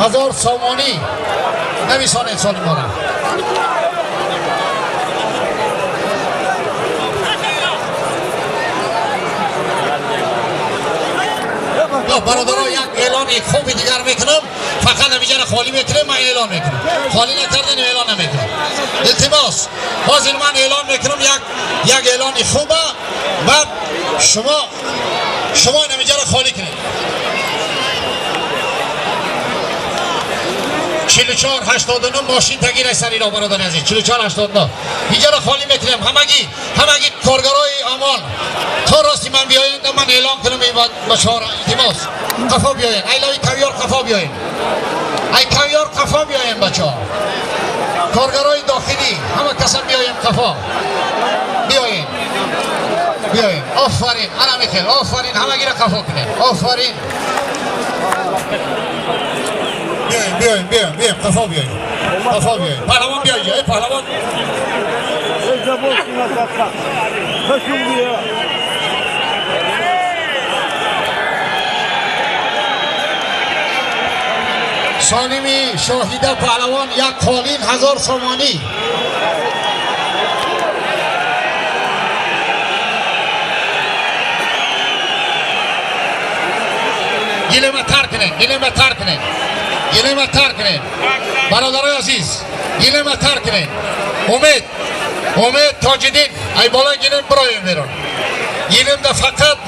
1000 сомонӣ нависонед Солимона. Бародаро, як эълони хуби дигар мекунам. Фақат ҳамиҷаро холӣ мекунем, ман эълон мекунам. Холӣ накардем, эълон намекунам. Илтимос, ҳозир ман эълон мекунам як эълони хуба, баъд шумо ҳамиҷаро холӣ кунед. 4489 мошин тагир сари роҳ, бародари азиз. 4489 инҷаро холӣ мекунем. Ҳамагӣ коргарои амон то рости ман биёянд, ман эълон кунам ба шумо. Илтимос, қафо биёянд. Ай лави кавёр қафо биёянд, ай кавёр қафо биёянд бачаҳо. Коргарои дохилӣ ҳама касам биёем, қафо биёем, биёем. Офарин, ана михел, офарин, ҳамагиро қафо кунед. Офарин, биёем, биёем, биёем, биёем, қафо биёем, қафо биёем. Паҳлавон, биёй, эй паҳлавон. Солими Шоҳида паҳлавон як қолин 1000 сомонӣ. Гилема тар кунед, гилема тар кунед, гилема тар кунед. Бародарои азиз, гилема тар кунед. Умед, Умед Тоҷиддин, ай болои гилем бироем берун. Гилемда фақат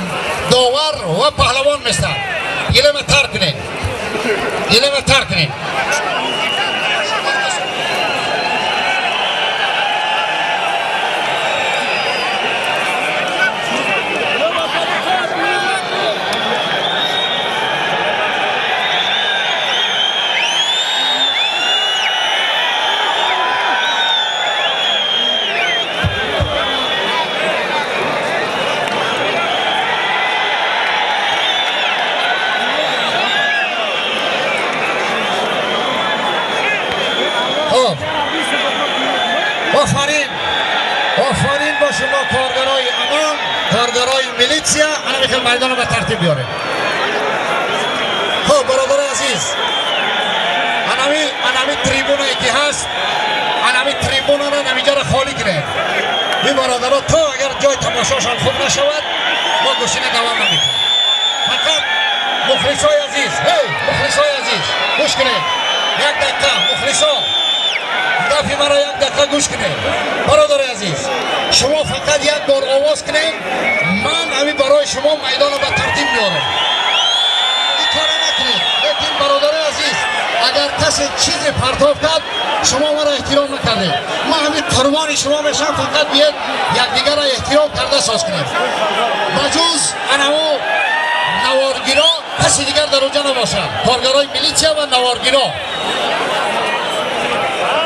довар ва паҳлавон местад. Гилема тар кунед, гилема тар кунед. Офарин, офарин ба шумо, коргарои амон, коргарои милитсия. Ана михел майдонро ба тартиб биёрем. Хуб, бародари азиз, анами трибунае ки ҳаст, анами трибунаро намиҷаро холӣ кунем. Ин бародаро то агар ҷои тамошошон хуб нашавад, мо гӯштина давом намекунем. Фақат мухлисои азиз, ҳей, мухлисои азиз, гӯш кунед як дақиқа. Мухлисо, гапи маро як дақиқа гӯш кунед. Бародари азиз, шумо фақат як бор овоз кунед, ман ҳамин барои шумо майдонро ба тартиб меорам. Ин кора накунед. Лекин бародари азиз, агар касе чизе партов кард, шумо маро эҳтиром накардед, ман ҳамин қурбони шумо мешавам. Фақат биед якдигарро эҳтиром карда соз кунем. Ба ҷуз анаву наворгиро каси дигар дар онҷа набошад. Коргарои милитсия ва наворгиро.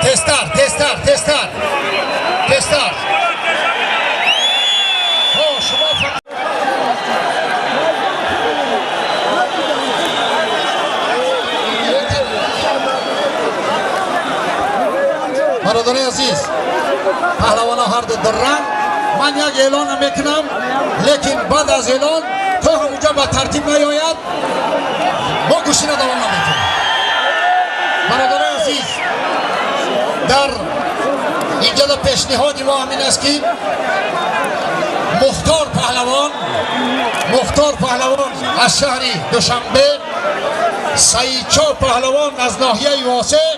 Тезтар, тезтар, тезтар, тезтар. Шумо фақат бародари азиз, паҳлавона ҳарду дурранг. Ман як эълона мекунам, лекин баъд аз эълон то ҳамунҷа ба тартиб наёяд, мо гӯштина давом намекунем. Бародари азиз, дар инҷода пешниҳоди мо ҳамин аст, ки Мухтор паҳлавон, Мухтор паҳлавон аз шаҳри Душанбе, Саидчо паҳлавон аз ноҳияи Восеъ,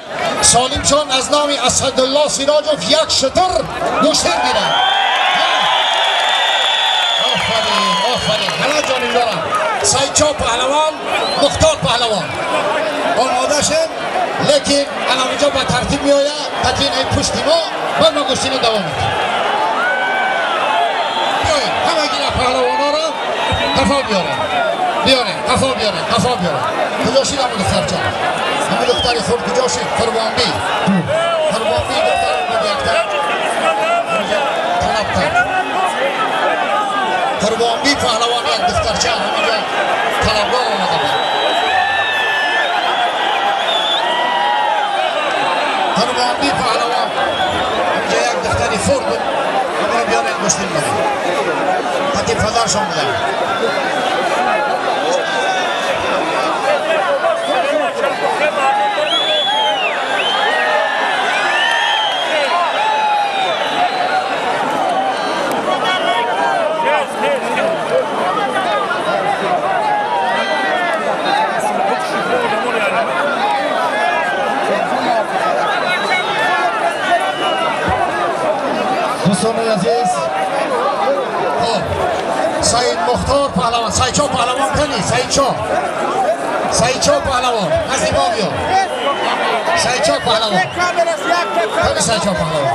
Солимшон аз номи Асадулло Сироҷов як шутур гӯштин гирад. Офарин, офарин, ҳама ҷонибдорам. Саидчо паҳлавон, Мухтор паҳлавон омода шед, лекин ана онҷо ба тартиб меояд қатинаи пушти мо, баъд мо гӯштина давом мекунем. Биёед, ҳамагина паҳлавонҳоро қафо биёрем, биёрем, қафо биёрем, қафо биёрем. Куҷо шид ҳамун духтарча, ҳамун духтари хурд куҷо шид? Қурбонбӣ, Қурбонбӣ духтар буд, якта талаб кард. Қурбонбӣ паҳлавон як духтарча ҳаминҷо талабгор омада буд. Қурбонбӣ паҳлавон инҷа як духтари хурд буд, ҳамаро биёред, гӯштин барем. Қати падаршон буданд. Азиз, хуб, Саид Мухтор Паҳлавон, Саидшо Паҳлавон, кани Саидшо, Саидшо Паҳлавон, назди мо биё. Саидшо Паҳлавон, кани Саидшо Паҳлавон?